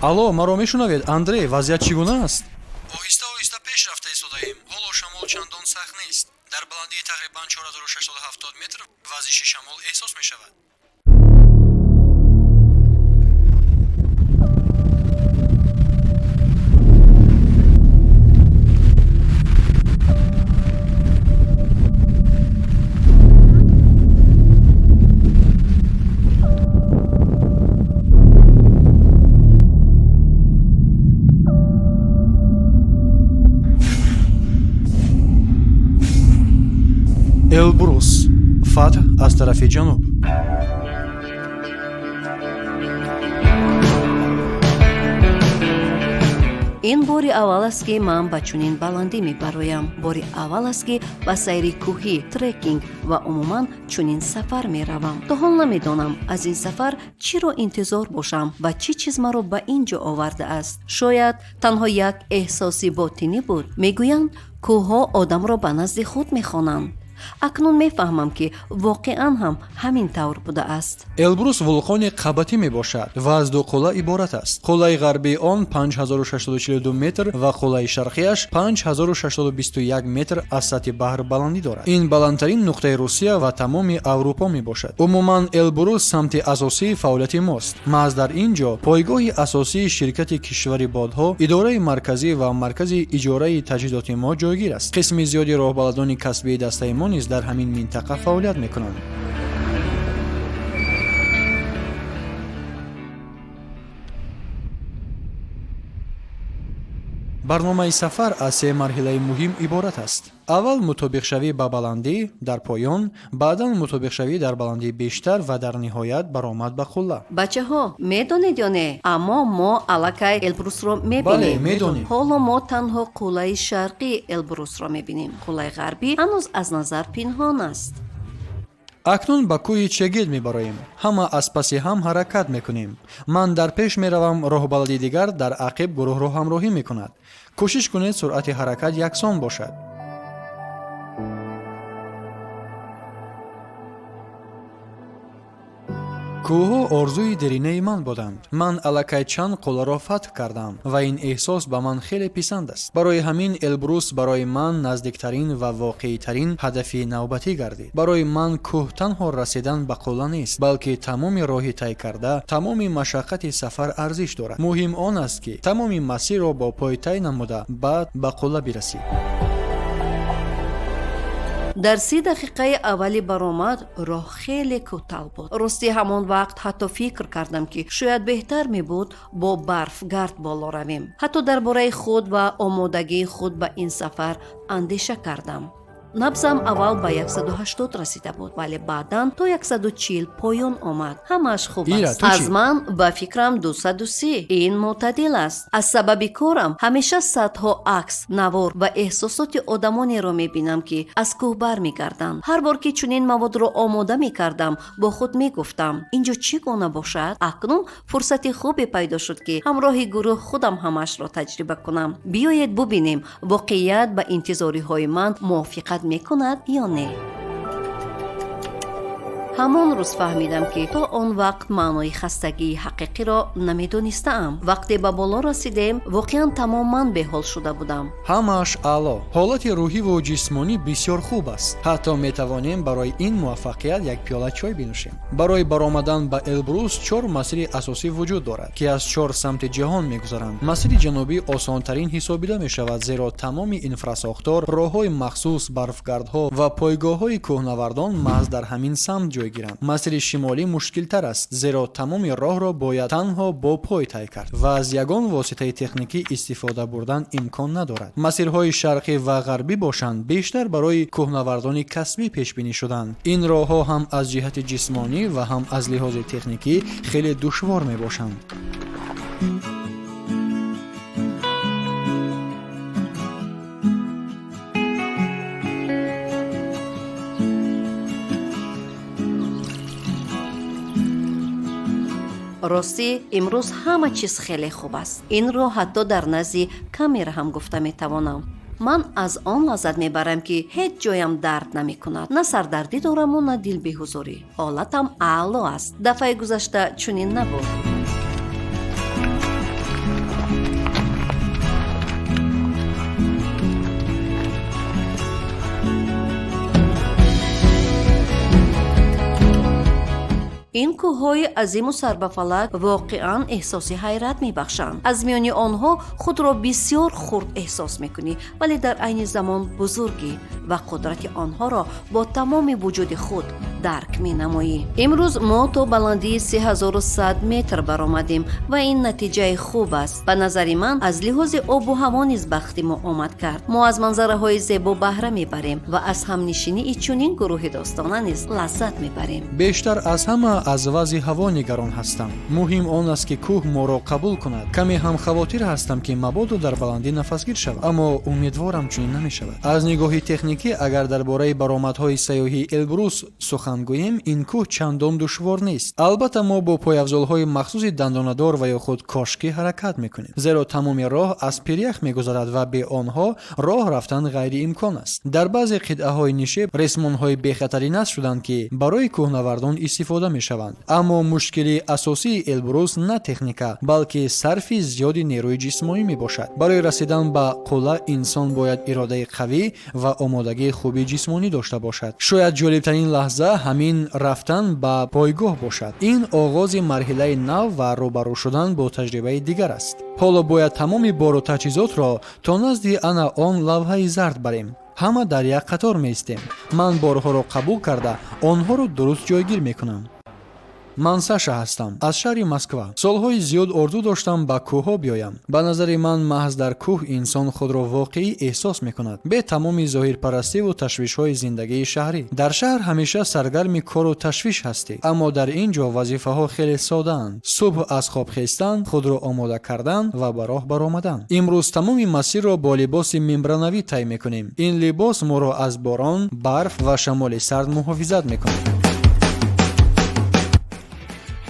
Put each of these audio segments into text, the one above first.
Алло, маро мешунавед, Андрей? Вазъият чӣ гуна аст? Оҳиста оҳиста пеш рафта истодаем. Ҳоло шамол чандон сахт нест. Дар баландии тақрибан 4670 метр вазиши шамол эҳсос мешавад. Элбрус, фатҳ аз тарафи ҷануб. Ин бори аввал аст, ки ман ба чунин баландӣ мебароям. Бори аввал аст, ки ба сайри кӯҳӣ, трекинг ва умуман чунин сафар меравам. То ҳол намедонам, аз ин сафар чиро интизор бошам ва чӣ чиз маро ба ин ҷо овардааст. Шояд танҳо як эҳсоси ботинӣ буд. Мегӯянд, кӯҳҳо одамро ба назди худ мехонанд. Акнун мефаҳмам, ки воқеан ҳам ҳамин тавр будааст. Элбрус вулқони қабатӣ мебошад ва аз ду қулла иборат аст. Қуллаи ғарбии он 5642 метр ва қуллаи шарқияш 5621 метр аз сатҳи баҳр баландӣ дорад. Ин баландтарин нуқтаи Русия ва тамоми Аврупо мебошад. Умуман, Элбрус самти асосии фаъолияти мост. Маҳз дар ин ҷо пойгоҳи асосии ширкати Кишвари бодҳо, идораи марказӣ ва маркази иҷораи таҷҳизоти мо ҷойгир аст. Қисми зиёди роҳбаладони касбии дастаи мо низ дар ҳамин минтақа фаъолият мекунанд. Барномаи сафар аз се марҳилаи муҳим иборат аст. Аввал мутобиқшавӣ ба баландӣ дар поён, баъдан мутобиқшавӣ дар баландии бештар ва дар ниҳоят баромад ба қулла. Бачаҳо, медонед ё не, аммо мо аллакай Элбрусро мебинем. Бале, медонем. Ҳоло мо танҳо қуллаи шарқии Элбрусро мебинем. Қуллаи ғарбӣ ҳанӯз аз назар пинҳон аст. Акнун ба кӯҳи Чегет мебароем. Ҳама аз паси ҳам ҳаракат мекунем. Ман дар пеш меравам, роҳбалади дигар дар ақиб гурӯҳро ҳамроҳӣ мекунад. Кӯшиш кунед, суръати ҳаракат яксон бошад. Кӯҳҳо орзуи деринаи ман буданд. Ман аллакай чанд қулларо фатҳ кардам ва ин эҳсос ба ман хеле писанд аст. Барои ҳамин Элбрус барои ман наздиктарин ва воқеитарин ҳадафи навбатӣ гардид. Барои ман кӯҳ танҳо расидан ба қулла нест, балки тамоми роҳи тай карда, тамоми машаққати сафар арзиш дорад. Муҳим он аст, ки тамоми масирро бо пой тай намуда, баъд ба қулла бирасӣ. Дар 30 дақиқаи аввали баромад роҳ хеле кӯтал буд. Рости, ҳамон вақт ҳатто фикр кардам, ки шояд беҳтар мебуд бо барфгард боло равем. Ҳатто дар бораи худ ва омодагии худ ба ин сафар андеша кардам. Набзам аввал ба 180 расида буд, вале баъдан то 140 поён омад. Ҳамааш хуб Ира, аст. ту чӣ? Аз ман ба фикрам, 230. Ин мӯътадил аст. Аз сабаби корам ҳамеша садҳо акс, навор ва эҳсосоти одамонеро мебинам, ки аз кӯҳ бармегарданд. Ҳар бор ки чунин маводро омода мекардам, бо худ мегуфтам: ин ҷо чӣ гуна бошад? Акнун фурсати хубе пайдо шуд, ки ҳамроҳи гурӯҳ худам ҳамаашро таҷриба кунам. Биёед бубинем, воқеият ба интизориҳои ман мувофиқат мекунад ё не. Ҳамон рӯз фаҳмидам, ки то он вақт маънои хастагии ҳақиқиро намедонистаам. Вақте ба боло расидем, воқеан тамоман беҳол шуда будам. Ҳамааш аъло. Ҳолати рӯҳиву ҷисмонӣ бисёр хуб аст. Ҳатто метавонем барои ин муваффақият як пиёла чой бинӯшем. Барои баромадан ба Элбрус чор масири асосӣ вуҷуд дорад, ки аз чор самти ҷаҳон мегузаранд. Масири ҷанубӣ осонтарин ҳисобида мешавад, зеро тамоми инфрасохтор, роҳҳои махсус, барфгардҳо ва пойгоҳҳои кӯҳнавардон маҳз дар ҳамин самт ҷойгиранд. Масири шимолӣ мушкилтар аст, зеро тамоми роҳро бояд танҳо бо пой тай кард ва аз ягон воситаи техникӣ истифода бурдан имкон надорад. Масирҳои шарқӣ ва ғарбӣ бошанд, бештар барои кӯҳнавардони касбӣ пешбинӣ шуданд. Ин роҳҳо ҳам аз ҷиҳати ҷисмонӣ ва ҳам аз лиҳози техникӣ хеле душвор мебошанд. Ростӣ, имрӯз ҳама чиз хеле хуб аст. Инро ҳатто дар назди камера ҳам гуфта метавонам. Ман аз он лаззат мебарам, ки ҳеҷ ҷоям дард намекунад, на сардардӣ дораму, на дилбеҳузурӣ. Ҳолатам аъло аст. Дафъаи гузашта чунин набуд. Ин кӯҳҳои азиму сарбафалак воқеан эҳсоси ҳайрат мебахшанд. Аз миёни онҳо худро бисёр хурд эҳсос мекунӣ, вале дар айни замон бузургӣ ва қудрати онҳоро бо тамоми вуҷуди худ дарк менамоӣ. Имрӯз мо то баландии 3100 метр баромадем ва ин натиҷаи хуб аст. Ба назари ман, аз лиҳози обу ҳаво низ бахти мо омад кард. Мо аз манзараҳои зебо баҳра мебарем ва аз ҳамнишинии чунин гурӯҳи дӯстона низ лаззат мебарем. Бештар аз ҳама аз вазъи ҳаво нигарон ҳастам. Муҳим он аст, ки кӯҳ моро қабул кунад. Каме ҳам хавотир ҳастам, ки мабодо дар баландӣ нафасгир шавад, аммо умедворам, чунин намешавад. Аз нигоҳи техникӣ, агар дар бораи баромадҳои сайёҳии Элбрус сухан гӯем, ин кӯҳ чандон душвор нест. Албатта, мо бо пойафзолҳои махсуси дандонадор ва ё худ кошкӣ ҳаракат мекунем, зеро тамоми роҳ аз пирях мегузарад ва бе онҳо роҳ рафтан ғайриимкон аст. Дар баъзе қитъаҳои нишеб ресмонҳои бехатарӣ насб шуданд, ки барои кӯҳнавардон истифода мешаванд. Аммо мушкилии асосии Элбрус на техника, балки сарфи зиёди нерӯи ҷисмонӣ мебошад. Барои расидан ба қулла инсон бояд иродаи қавӣ ва омодагии хуби ҷисмонӣ дошта бошад. Шояд ҷолибтарин лаҳза ҳамин рафтан ба пойгоҳ бошад. Ин оғози марҳилаи нав ва рӯбарӯ шудан бо таҷрибаи дигар аст. Ҳоло бояд тамоми бору таҷҳизотро то назди ана он лавҳаи зард барем. Ҳама дар як қатор меистем. Ман борҳоро қабул карда, онҳоро дуруст ҷойгир мекунам. Ман Саша ҳастам, аз шаҳри Москва. Солҳои зиёд орзу доштам ба кӯҳҳо биёям. Ба назари ман, маҳз дар кӯҳ инсон худро воқеӣ эҳсос мекунад, бе тамоми зоҳирпарастиву ташвишҳои зиндагии шаҳрӣ. Дар шаҳр ҳамеша саргарми кору ташвиш ҳастӣ, аммо дар ин ҷо вазифаҳо хеле содаанд: субҳ аз хоб хестан, худро омода кардан ва ба роҳ баромадан. Имрӯз тамоми масирро бо либоси мембранавӣ тай мекунем. Ин либос моро аз борон, барф ва шамоли сард муҳофизат мекунад.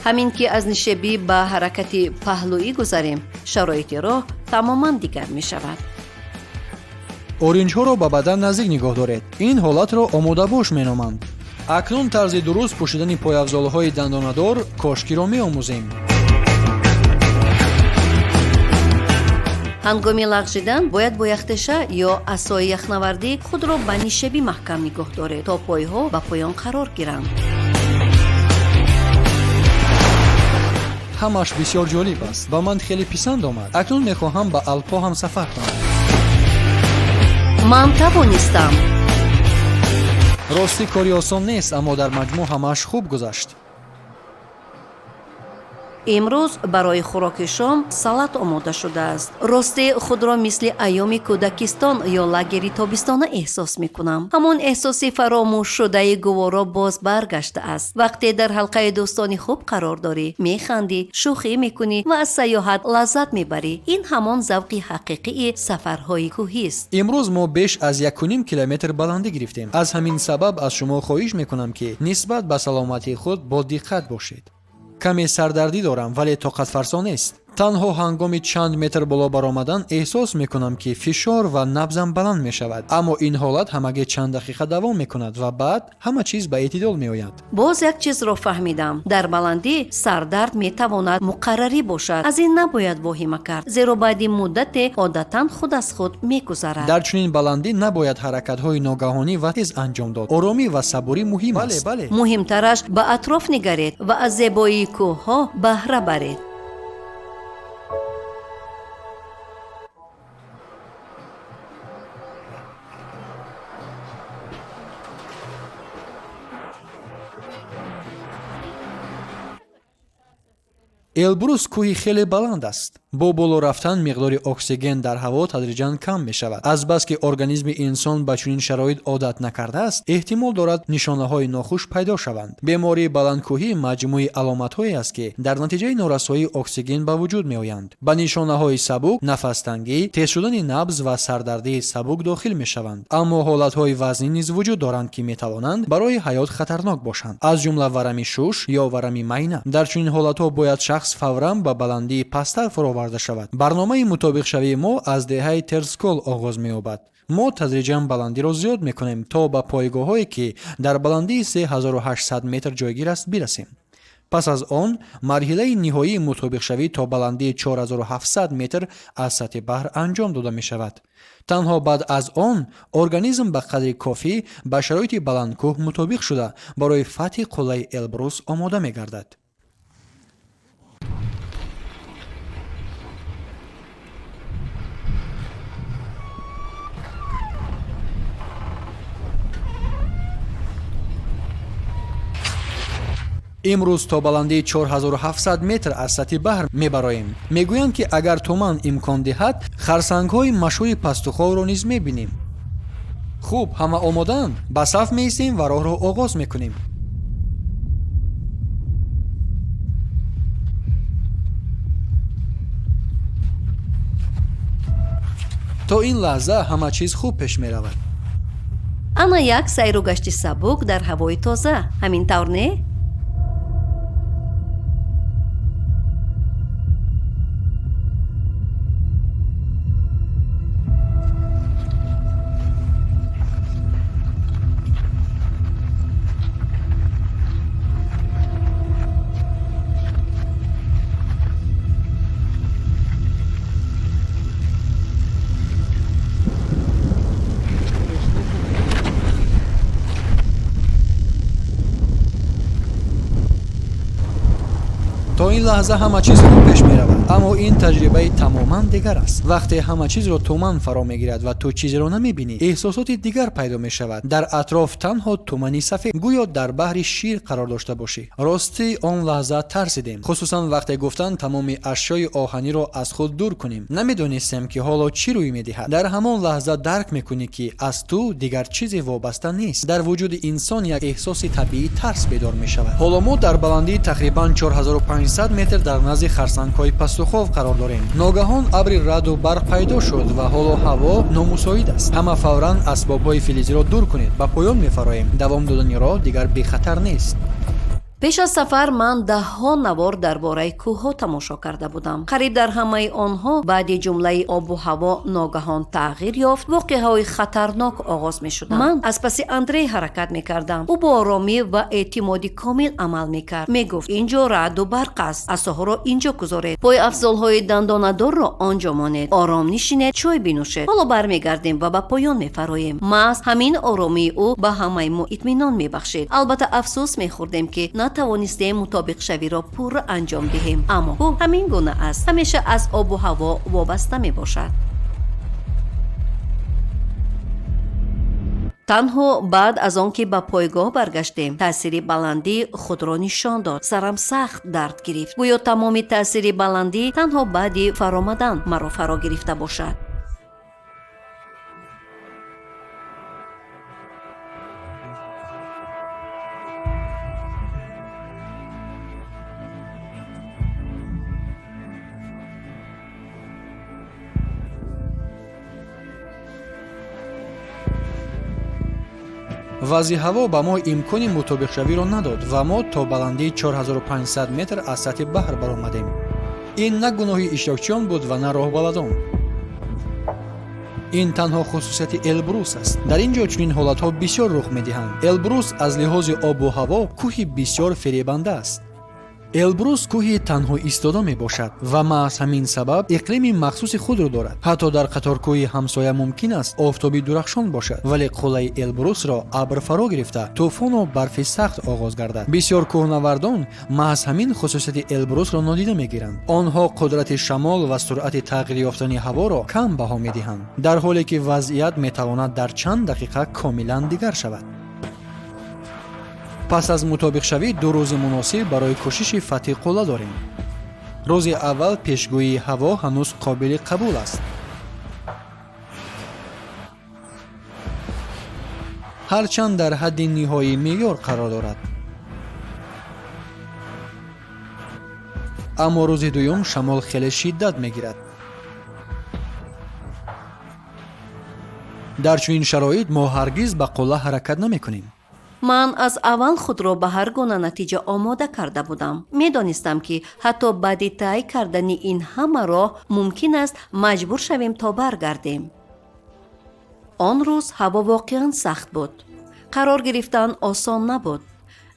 Ҳамин ки аз нишебӣ ба ҳаракати паҳлӯӣ гузарем, шароити роҳ тамоман дигар мешавад. Оринҷҳоро ба бадан наздик нигоҳ доред. Ин ҳолатро омодабош меноманд. Акнун тарзи дуруст пӯшидани пойафзолҳои дандонадор кошкиро меомӯзем. Ҳангоми лағжидан бояд бо яхтеша ё асои яхнавардӣ худро ба нишебӣ маҳкам нигоҳ доред, то пойҳо ба поён қарор гиранд. Ҳамаш бисёр ҷолиб аст, ба ман хеле писанд омад. Акнун мехоҳам ба Алпҳо ҳам сафар кунам. Ман тавонистам. Ростӣ, кори осон нест, аммо дар маҷмӯъ ҳамааш хуб гузашт. Имрӯз барои хӯроки шом салат омода шудааст. Ростӣ, худро мисли айёми кӯдакистон ё лагери тобистона эҳсос мекунам. Ҳамон эҳсоси фаромӯшшудаи гуворо боз баргаштааст. Вақте дар ҳалқаи дӯстони хуб қарор дорӣ, механдӣ, шӯхӣ мекунӣ ва аз сайёҳат лаззат мебарӣ. Ин ҳамон завқи ҳақиқии сафарҳои кӯҳист. Имрӯз мо беш аз 1,5 километр баландӣ гирифтем. Аз ҳамин сабаб аз шумо хоҳиш мекунам, ки нисбат ба саломатии худ бодиққат бошед. Каме сардардӣ дорам, вале тоқатфарсо нест. Танҳо ҳангоми чанд метр боло баромадан эҳсос мекунам, ки фишор ва набзам баланд мешавад, аммо ин ҳолат ҳамагӣ чанд дақиқа давом мекунад ва баъд ҳама чиз ба эътидол меояд. Боз як чизро фаҳмидам: дар баландӣ сардард метавонад муқаррарӣ бошад. Аз ин набояд воҳима кард, зеро баъди муддате одатан худ аз худ мегузарад. Дар чунин баландӣ набояд ҳаракатҳои ногаҳонӣ ва тез анҷом дод. Оромӣ ва сабурӣ муҳим аст. Бале. Муҳимтараш, ба атроф нигаред ва аз зебоии кӯҳҳо баҳра баред. Элбрус кӯҳи хеле баланд аст. Бо боло рафтан миқдори оксиген дар ҳаво тадриҷан кам мешавад. Азбаски организми инсон ба чунин шароит одат накардааст, эҳтимол дорад, нишонаҳои нохуш пайдо шаванд. Бемории баландкӯҳӣ маҷмӯи аломатҳое аст, ки дар натиҷаи норасоии оксиген ба вуҷуд меоянд. Ба нишонаҳои сабук нафастангӣ, тез шудани набз ва сардардии сабук дохил мешаванд, аммо ҳолатҳои вазнин низ вуҷуд доранд, ки метавонанд барои ҳаёт хатарнок бошанд, аз ҷумла варами шуш ё варами майна. Дар чунин ҳолатҳо бояд шахс фавран ба баландии пасттар фуроварда шавад. Барномаи мутобиқшавии мо аз деҳаи Терскол оғоз меёбад. Мо тадриҷан баландиро зиёд мекунем, то ба пойгоҳҳое, ки дар баландии 3800 метр ҷойгир аст, бирасем. Пас аз он марҳилаи ниҳоии мутобиқшавӣ то баландии 4700 метр аз сатҳи баҳр анҷом дода мешавад. Танҳо баъд аз он организм ба қадри кофӣ ба шароити баландкӯҳ мутобиқ шуда, барои фатҳи қуллаи Элбрус омода мегардад. Имрӯз то баландии 4700 метр аз сатҳи баҳр мебароем. Мегӯянд, ки агар туман имкон диҳад, харсангҳои машҳури Пастуховро низ мебинем. Хуб, ҳама омодаанд? Ба саф меистем ва роҳро оғоз мекунем. То ин лаҳза ҳама чиз хуб пеш меравад. Ана як сайру гашти сабук дар ҳавои тоза, ҳамин тавр, не? То ин лаҳза ҳама чиз хуб пеш меравад, аммо ин таҷрибаи тамоман дигар аст. Вақте ҳама чизро туман фаро мегирад ва ту чизеро намебинӣ, эҳсосоти дигар пайдо мешавад. Дар атроф танҳо тумани сафед, гӯё дар баҳри шир қарор дошта бошӣ. Ростӣ, он лаҳза тарсидем, хусусан вақте гуфтанд тамоми ашёи оҳаниро аз худ дур кунем. Намедонистем, ки ҳоло чӣ рӯй медиҳад. Дар ҳамон лаҳза дарк мекунӣ, ки аз ту дигар чизе вобаста нест. Дар вуҷуди инсон як эҳсоси табиии тарс бедор мешавад. Ҳоло мо дар баландии тақрибан 4500 метр дар назди харсангҳои Пастухов қарор дорем. Ногаҳон абри раъду барқ пайдо шуд ва ҳоло ҳаво номусоид аст. Ҳама фавран асбобҳои филизиро дур кунед, ба поён мефароем. Давом додани роҳ дигар бехатар нест. Пеш аз сафар ман даҳҳо навор дар бораи кӯҳҳо тамошо карда будам. Қариб дар ҳамаи онҳо баъди ҷумлаи обу ҳаво ногаҳон тағйир ёфт, воқеаҳои хатарнок оғоз мешуданд. Ман аз паси Андрей ҳаракат мекардам. Ӯ бо оромӣ ва эътимоди комил амал мекард. Мегуфт: «Ин ҷо раъду барқ аст, асоҳоро ин ҷо гузоред, пойафзолҳои дандонадорро он ҷо монед, ором нишинед, чой бинӯшед, ҳоло бармегардем ва ба поён мефароем». Маҳз ҳамин оромии ӯ ба ҳамаи мо итминон мебахшид. Албатта, афсӯс мехӯрдем, ки натавонистем мутобиқшавиро пурра анҷом диҳем, аммо кӯҳ ҳамин гуна аст, ҳамеша аз обу ҳаво вобаста мебошад. Танҳо баъд аз он ки ба пойгоҳ баргаштем, таъсири баландӣ худро нишон дод. Сарам сахт дард гирифт, гӯё тамоми таъсири баландӣ танҳо баъди фаромадан маро фаро гирифта бошад. Вазъи ҳаво ба мо имкони мутобиқшавиро надод ва мо то баландии 4500 метр аз сатҳи баҳр баромадем. Ин на гуноҳи иштирокчиён буд ва на роҳбаладон. Ин танҳо хусусияти Элбрус аст. Дар ин ҷо чунин ҳолатҳо бисёр рух медиҳанд. Элбрус аз лиҳози обу ҳаво кӯҳи бисёр фиребанда аст. Элбрус кӯҳи танҳо истода мебошад ва маҳз ҳамин сабаб иқлими махсуси худро дорад. Ҳатто дар қаторкӯҳи ҳамсоя мумкин аст офтоби дурахшон бошад, вале қуллаи Элбрусро абр фаро гирифта, тӯфону барфи сахт оғоз гардад. Бисёр кӯҳнавардон маҳз ҳамин хусусияти Элбрусро нодида мегиранд. Онҳо қудрати шамол ва суръати тағйир ёфтани ҳаворо кам баҳо медиҳанд, дар ҳоле ки вазъият метавонад дар чанд дақиқа комилан дигар шавад. Пас аз мутобиқшавӣ 2 рӯзи муносиб барои кӯшиши фатҳи қулла дорем. Рӯзи аввал пешгӯии ҳаво ҳанӯз қобили қабул аст. Ҳарчанд дар ҳадди ниҳоии меъёр қарор дорад. Аммо рӯзи дуюм шамол хеле шиддат мегирад. Дар чунин шароит мо ҳаргиз ба қулла ҳаракат намекунем. Ман аз аввал худро ба ҳар гуна натиҷа омода карда будам. Медонистам, ки ҳатто баъди тай кардани ин ҳама роҳ мумкин аст маҷбур шавем то баргардем. Он рӯз ҳаво воқеан сахт буд. Қарор гирифтан осон набуд.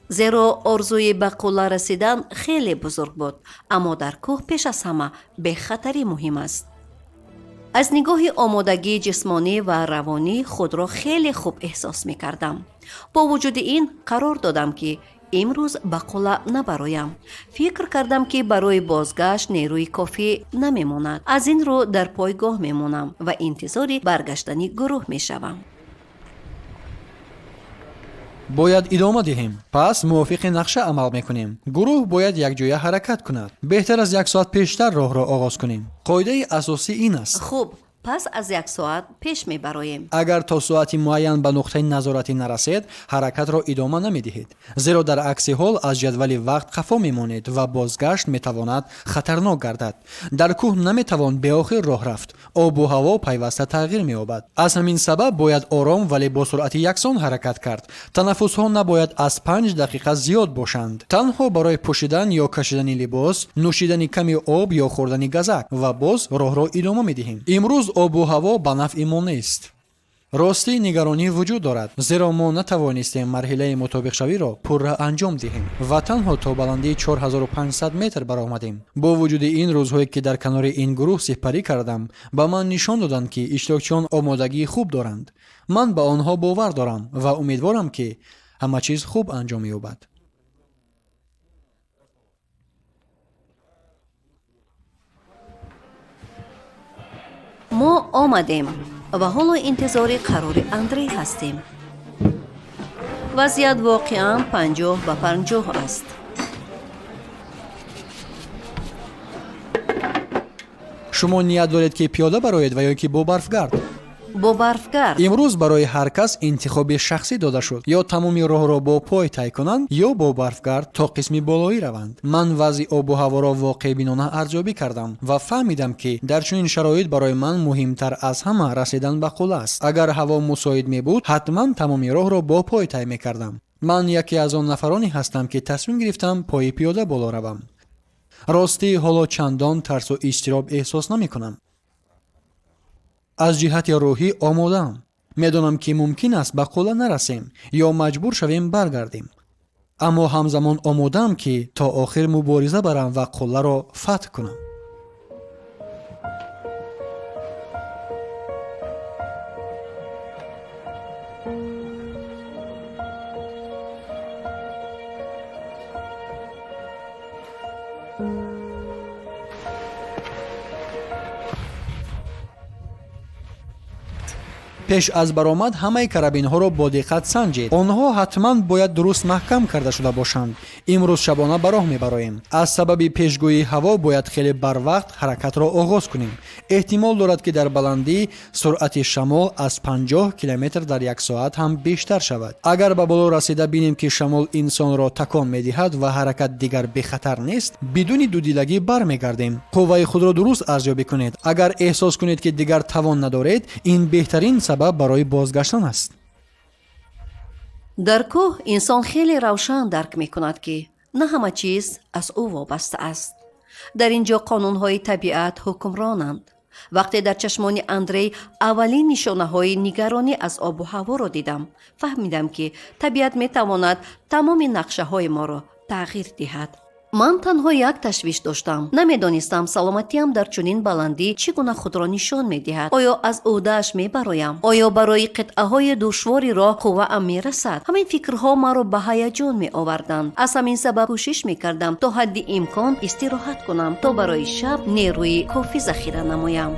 Зеро орзуи ба қулла расидан хеле бузург буд, аммо дар кӯҳ пеш аз ҳама бехатарӣ муҳим аст. Аз нигоҳи омодагии ҷисмонӣ ва равонӣ худро хеле хуб эҳсос мекардам. Бо вуҷуди ин қарор додам, ки имрӯз ба қулла набароям. Фикр кардам, ки барои бозгашт нерӯи кофӣ намемонад. Аз ин рӯ дар пойгоҳ мемонам ва интизори баргаштани гурӯҳ мешавам. Бояд идома диҳем. Пас мувофиқи нақша амал мекунем. Гурӯҳ бояд якҷоя ҳаракат кунад. Беҳтар аз як соат пештар роҳро оғоз кунем. Қоидаи асосӣ ин аст. Хуб, пас аз як соат пеш мебароем. Агар то соати муайян ба нуқтаи назоратӣ нарасед, ҳаракатро идома намедиҳед, зеро дар акси ҳол аз ҷадвали вақт қафо мемонед ва бозгашт метавонад хатарнок гардад. Дар кӯҳ наметавон беохир роҳ рафт. Обу ҳаво пайваста тағйир меёбад. Аз ҳамин сабаб бояд ором, вале бо суръати яксон ҳаракат кард. Танаффусҳо набояд аз 5 дақиқа зиёд бошанд, танҳо барои пӯшидан ё кашидани либос, нӯшидани ками об ё хӯрдани газак, ва боз роҳро идома медиҳем. Имрӯз обу ҳаво ба нафъи мо нест. Ростӣ, нигаронӣ вуҷуд дорад, зеро мо натавонистем марҳилаи мутобиқшавиро пурра анҷом диҳем ва танҳо то баландии 4500 метр баромадем. Бо вуҷуди ин, рӯзҳое ки дар канори ин гурӯҳ сипарӣ кардам, ба ман нишон доданд, ки иштирокчиён омодагии хуб доранд. Ман ба онҳо бовар дорам ва умедворам, ки ҳама чиз хуб анҷом меёбад. Мо омадем ва ҳоло интизори қарори Андрей ҳастем. Вазъият воқеан 50 ба 50 аст. Шумо ният доред, ки пиёда бароед ва ё ки бо барфгард? Бо барфгард. Имрӯз барои ҳар кас интихоби шахсӣ дода шуд: ё тамоми роҳро бо пой тай кунанд, ё бо барфгард то қисми болоӣ раванд. Ман вазъи обу ҳаворо воқеъбинона арзёбӣ кардам ва фаҳмидам, ки дар чунин шароит барои ман муҳимтар аз ҳама расидан ба қулла аст. Агар ҳаво мусоид мебуд, ҳатман тамоми роҳро бо пой тай мекардам. Ман яке аз он нафароне ҳастам, ки тасмим гирифтам пои пиёда боло равам. Ростӣ, ҳоло чандон тарсу изтироб эҳсос намекунам. Аз ҷиҳати рӯҳӣ омодаам. Медонам, ки мумкин аст ба қулла нарасем ё маҷбур шавем баргардем, аммо ҳамзамон омодаам, ки то охир мубориза барам ва қулларо фатҳ кунам. Пеш аз баромад ҳамаи карабинҳоро бо диққат санҷед. Онҳо ҳатман бояд дуруст маҳкам карда шуда бошанд. Имрӯз шабона ба роҳ мебароем. Аз сабаби пешгӯии ҳаво бояд хеле барвақт ҳаракатро оғоз кунем. Эҳтимол дорад, ки дар баландӣ суръати шамол аз 50 километр дар як соат ҳам бештар шавад. Агар ба боло расида бинем, ки шамол инсонро такон медиҳад ва ҳаракат дигар бехатар нест, бидуни дудилагӣ бармегардем. Қувваи худро дуруст арзёбӣ кунед. Агар эҳсос кунед, ки дигар тавон надоред, ин беҳтарин сабаб барои бозгаштан аст. Дар кӯҳ инсон хеле равшан дарк мекунад, ки на ҳама чиз аз ӯ вобаста аст. Дар ин ҷо қонунҳои табиат ҳукмронанд. Вақте дар чашмони Андрей аввалин нишонаҳои нигаронӣ аз обу ҳаворо дидам, фаҳмидам, ки табиат метавонад тамоми нақшаҳои моро тағйир диҳад. Ман танҳо як ташвиш доштам: намедонистам, саломатиам дар чунин баландӣ чӣ гуна худро нишон медиҳад. Оё аз ӯҳдааш мебароям? Оё барои қитъаҳои душвори роҳ қувваам мерасад? Ҳамин фикрҳо маро ба ҳаяҷон меоварданд. Аз ҳамин сабаб кӯшиш мекардам то ҳадди имкон истироҳат кунам, то барои шаб нерӯи кофӣ захира намоям.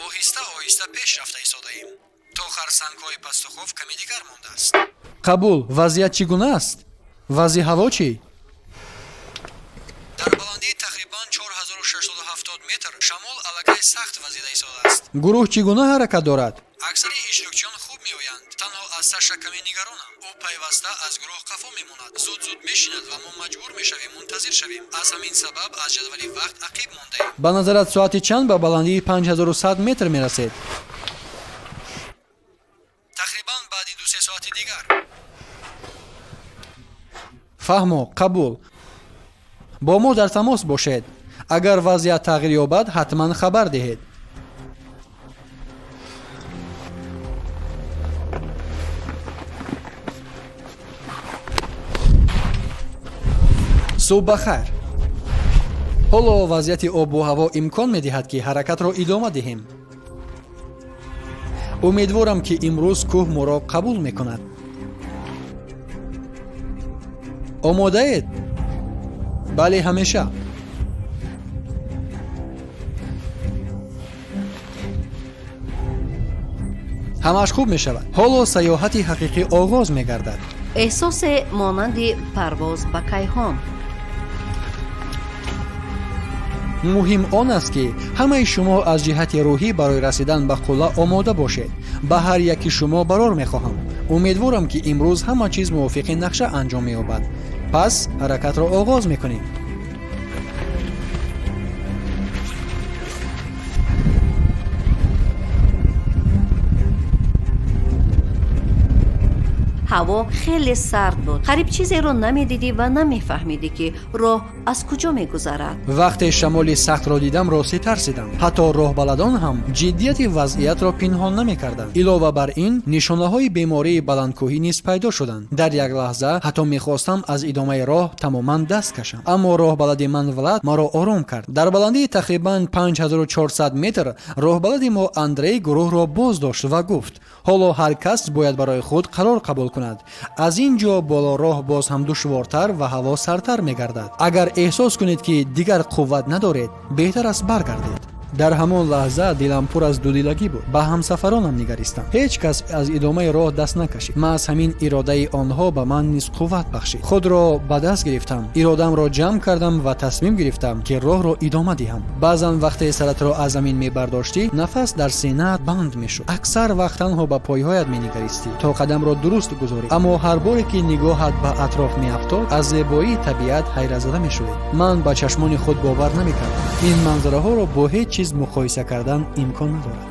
Оҳиста оҳиста пеш рафта истодаем. То харсангҳои пастухов каме дигар мондааст. Қабул. Вазъият чӣ гуна аст? Вазъи ҳаво чӣ? Дар баландии тақрибан 4670 метр шамол аллакай сахт вазида истодааст. Гурӯҳ чӣ гуна ҳаракат дорад? Аксари иштирокчиён хуб меоянд. Танҳо аз Саша каме нигаронам. Ӯ пайваста аз гурӯҳ қафо мемонад, зуд зуд мешинад ва мо маҷбур мешавем мунтазир шавем. Аз ҳамин сабаб аз ҷадвали вақт ақиб мондаем. Ба назарат, соати чанд ба баландии 5100 метр мерасед? Фаҳмо, қабул. Бо мо дар тамос бошед. Агар вазъият тағйир ёбад, ҳатман хабар диҳед. Субҳ ба хайр. Ҳоло вазъияти обу ҳаво имкон медиҳад, ки ҳаракатро идома диҳем. Умедворам, ки имрӯз кӯҳ моро қабул мекунад. Омодаед? Бале, ҳамеша. Ҳамааш хуб мешавад. Ҳоло сайёҳати ҳақиқӣ оғоз мегардад. Эҳсосе монанди парвоз ба кайҳон. Муҳим он аст, ки ҳамаи шумо аз ҷиҳати рӯҳӣ барои расидан ба қулла омода бошед. Ба ҳар яки шумо барор мехоҳам. Умедворам, ки имрӯз ҳама чиз мувофиқи нақша анҷом меёбад. Пас ҳаракатро оғоз мекунем. Ҳаво хеле сард буд. Қариб чизеро намедидӣ ва намефаҳмидӣ, ки роҳ аз куҷо мегузарад. Вақте шамоли сахтро дидам, ростӣ тарсидам. Ҳатто роҳбаладон ҳам ҷиддияти вазъиятро пинҳон намекарданд. Илова бар ин, нишонаҳои бемории баландкӯҳӣ низ пайдо шуданд. Дар як лаҳза ҳатто мехостам аз идомаи роҳ тамоман даст кашам. Аммо роҳбалади ман Влад маро ором кард. Дар баландии тақрибан 5400 метр роҳбалади мо Андрей гурӯҳро боз дошт ва гуфт: ҳоло ҳар кас бояд барои худ қарор қабул кунад. Аз ин ҷо боло роҳ боз ҳам душвортар ва ҳаво сардтар мегардад. Агар эҳсос кунед, ки дигар қувват надоред, беҳтар аст баргардед. Дар ҳамон лаҳза дилам пур аз дуdiлагӣ буд. Ба ҳамсафаронам нигаристам. Ҳеҷ кас аз идомаи роҳ даст накашид. Маҳз ҳамин иродаи онҳо ба ман низ қувват бахшид. Худро ба даст гирифтам, иродамро ҷамъ кардам ва тасмим гирифтам, ки роҳро идома диҳам. Баъзан вақте саратро аз замин мебардоштӣ, нафас дар синаат банд мешуд. Аксар вақт танҳо ба пойҳоят менигаристӣ, то қадамро дуруст гузорӣ. Аммо ҳар боре ки нигоҳат ба атроф меафтод, аз зебоии табиат ҳайратзада мешудӣ. Ман ба чашмони худ бовар намекардам. Ин манзараҳоро бо ҳеҷ чиз муқоиса кардан имкон надорад.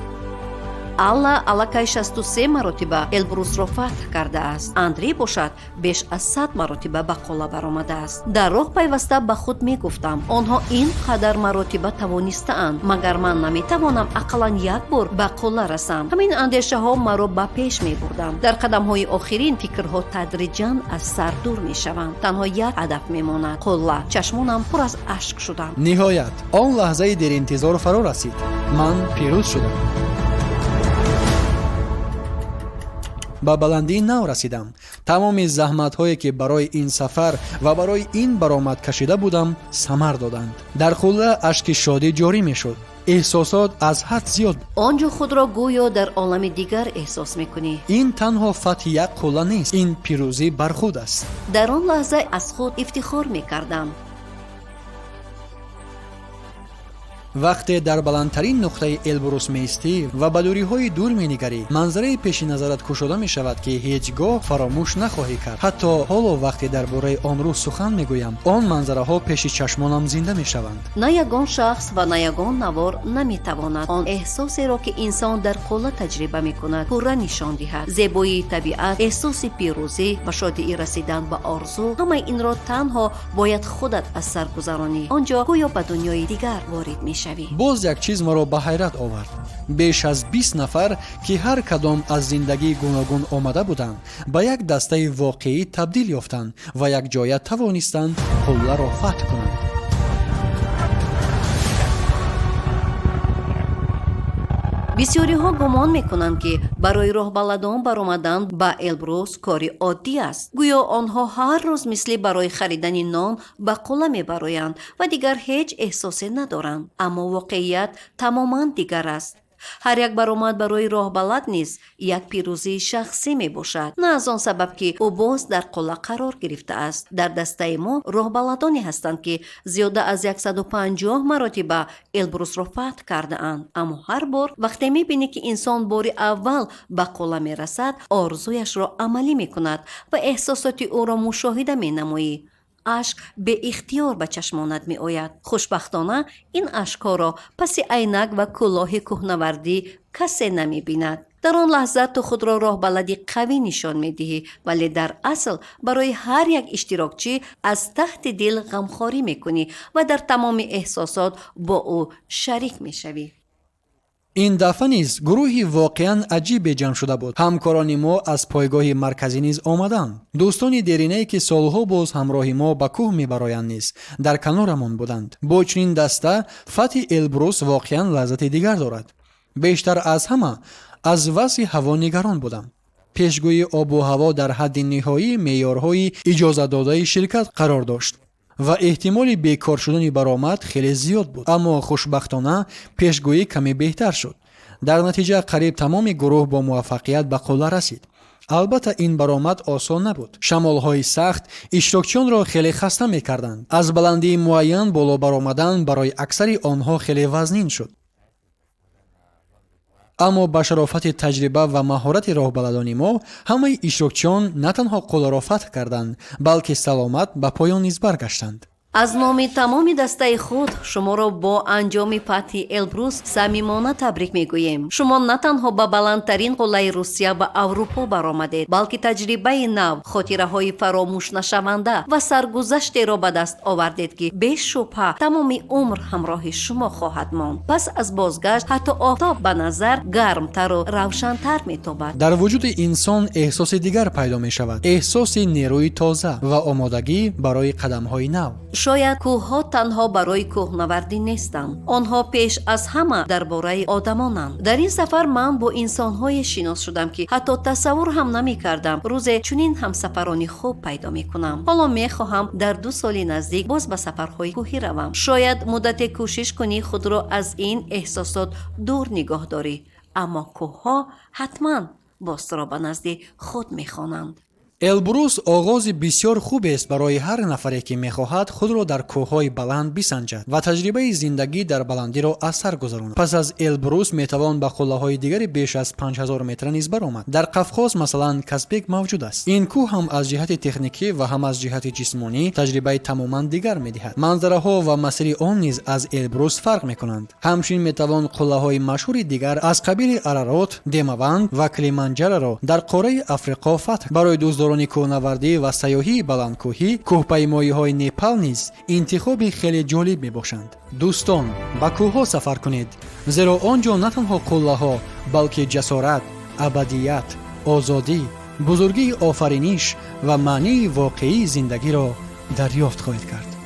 Алла аллакай 63 маротиба Элбрусро фатҳ кардааст. Андрей бошад, беш аз 100 маротиба ба қулла баромадааст. Дар роҳ пайваста ба худ мегуфтам: онҳо ин қадар маротиба тавонистаанд, магар ман наметавонам ақаллан як бор ба қулла расам? Ҳамин андешаҳо маро ба пеш мебурданд. Дар қадамҳои охирин фикрҳо тадриҷан аз сар дур мешаванд. Танҳо як ҳадаф мемонад: қулла. Чашмонам пур аз ашк шуданд. Ниҳоят он лаҳзаи деринтизор фаро расид. Ман пирӯз шудам. Ба баландии нав расидам. Тамоми заҳматҳое, ки барои ин сафар ва барои ин баромад кашида будам, самар доданд. Дар қулла ашки шодӣ ҷорӣ мешуд. Эҳсосот аз ҳад зиёд. Он ҷо худро гӯё дар олами дигар эҳсос мекунӣ. Ин танҳо фатҳи як қулла нест, ин пирӯзӣ бар худ аст. Дар он лаҳза аз худ ифтихор мекардам. Вақте дар баландтарин нуқтаи Элбрус меистӣ ва ба дурӣҳои дур менигарӣ, манзараи пеши назарат кушода мешавад, ки ҳеҷ гоҳ фаромӯш нахоҳӣ кард. Ҳатто ҳоло вақте дар бораи он рӯз сухан мегӯям, он манзараҳо пеши чашмонам зинда мешаванд. На ягон шахс ва на ягон навор наметавонад он эҳсосеро, ки инсон дар қулла таҷриба мекунад, пурра нишон диҳад. Зебоии табиат, эҳсоси пирӯзӣ ва шодии расидан ба орзу, ҳамаи инро танҳо бояд худат аз сар гузаронӣ. Он ҷо гӯё ба дунёи дигар ворид мешавӣ. Боз як чиз маро ба ҳайрат овард. Беш аз 20 нафар, ки ҳар кадом аз зиндагии гуногун омада буданд, ба як дастаи воқеӣ табдил ёфтанд ва якҷоя тавонистанд қулларо фатҳ кунанд. Бисёриҳо гумон мекунанд, ки барои роҳбаладон баромадан ба Элбрус кори оддӣ аст. Гӯё онҳо ҳар рӯз мисли барои харидани нон ба қулла мебароянд ва дигар ҳеҷ эҳсосе надоранд. Аммо воқеият тамоман дигар аст. Ҳар як баромад барои роҳбалад низ як пирӯзии шахсӣ мебошад, на аз он сабаб, ки ӯ боз дар қулла қарор гирифтааст. Дар дастаи мо роҳбаладоне ҳастанд, ки зиёда аз 150 маротиба Элбрусро фатҳ кардаанд. Аммо ҳар бор вақте мебинӣ, ки инсон бори аввал ба қулла мерасад, орзуяшро амалӣ мекунад ва эҳсосоти ӯро мушоҳида менамоӣ, ашк беихтиёр ба чашмонат меояд. Хушбахтона, ин ашкҳоро паси айнак ва кӯлоҳи кӯҳнавардӣ касе намебинад. Дар он лаҳза ту худро роҳбалади қавӣ нишон медиҳӣ, вале дар асл барои ҳар як иштирокчӣ аз таҳти дил ғамхорӣ мекунӣ ва дар тамоми эҳсосот бо ӯ шарик мешавӣ. Ин дафъа низ гурӯҳи воқеан аҷибе ҷамъ шуда буд. Ҳамкорони мо аз пойгоҳи марказӣ низ омаданд. Дӯстони деринае, ки солҳо боз ҳамроҳи мо ба кӯҳ мебароянд, низ дар канорамон буданд. Бо чунин даста фатҳи Элбрус воқеан лаззати дигар дорад. Бештар аз ҳама аз вазъи ҳаво нигарон будам. Пешгӯии обу ҳаво дар ҳадди ниҳоии меъёрҳои иҷозатдодаи ширкат қарор дошт ва эҳтимоли бекор шудани баромад хеле зиёд буд. Аммо хушбахтона пешгӯӣ каме беҳтар шуд. Дар натиҷа қариб тамоми гурӯҳ бо муваффақият ба қулла расид. Албатта, ин баромад осон набуд. Шамолҳои сахт иштирокчиёнро хеле хаста мекарданд. Аз баландии муайян боло баромадан барои аксари онҳо хеле вазнин шуд, аммо ба шарофати таҷриба ва маҳорати роҳбаладони мо ҳамаи иштирокчиён на танҳо қулларо фатҳ карданд, балки саломат ба поён низ баргаштанд. Аз номи тамоми дастаи худ шуморо бо анҷоми фатҳи Элбрус самимона табрик мегӯем. Шумо на танҳо ба баландтарин қуллаи Русия ва Аврупо баромадед, балки таҷрибаи нав, хотираҳои фаромӯшнашаванда ва саргузаштеро ба даст овардед, ки бешубҳа тамоми умр ҳамроҳи шумо хоҳад монд. Пас аз бозгашт ҳатто офтоб ба назар гармтару равшантар метобад. Дар вуҷуди инсон эҳсоси дигар пайдо мешавад, эҳсоси нерӯи тоза ва омодагӣ барои қадамҳои нав. Шояд кӯҳҳо танҳо барои кӯҳнавардӣ нестанд. Онҳо пеш аз ҳама дар бораи одамонанд. Дар ин сафар ман бо инсонҳое шинос шудам, ки ҳатто тасаввур ҳам намекардам, рӯзе чунин ҳамсафарони хуб пайдо мекунам. Ҳоло мехоҳам дар 2 соли наздик боз ба сафарҳои кӯҳӣ равам. Шояд муддате кӯшиш кунӣ худро аз ин эҳсосот дур нигоҳ дорӣ, аммо кӯҳҳо ҳатман боз туро ба назди худ мехонанд. Элбрус оғози бисёр хубест барои ҳар нафаре, ки мехоҳад худро дар кӯҳҳои баланд бисанҷад ва таҷрибаи зиндагӣ дар баландиро аз сар гузаронад. Пас аз Элбрус метавон ба қуллаҳои дигари беш аз 5000 метра низ баромад. Дар Қавқоз, масалан, Казбек мавҷуд аст. Ин кӯҳ ҳам аз ҷиҳати техникӣ ва ҳам аз ҷиҳати ҷисмонӣ таҷрибаи тамоман дигар медиҳад. Манзараҳо ва масири он низ аз Элбрус фарқ мекунанд. Ҳамчунин метавон қуллаҳои машҳури дигар аз қабили Арарот, Демаванд ва Килиманҷараро дар қораи Африқо фатҳ. Барои дӯстдорони кӯҳнавардӣ ва сайёҳии баландкӯҳӣ кӯҳпаймоиҳои Непал низ интихоби хеле ҷолиб мебошанд. Дӯстон, ба кӯҳҳо сафар кунед, зеро он ҷо на танҳо қуллаҳо, балки ҷасорат, абадият, озодӣ, бузургии офариниш ва маънии воқеии зиндагиро дарёфт хоҳед кард.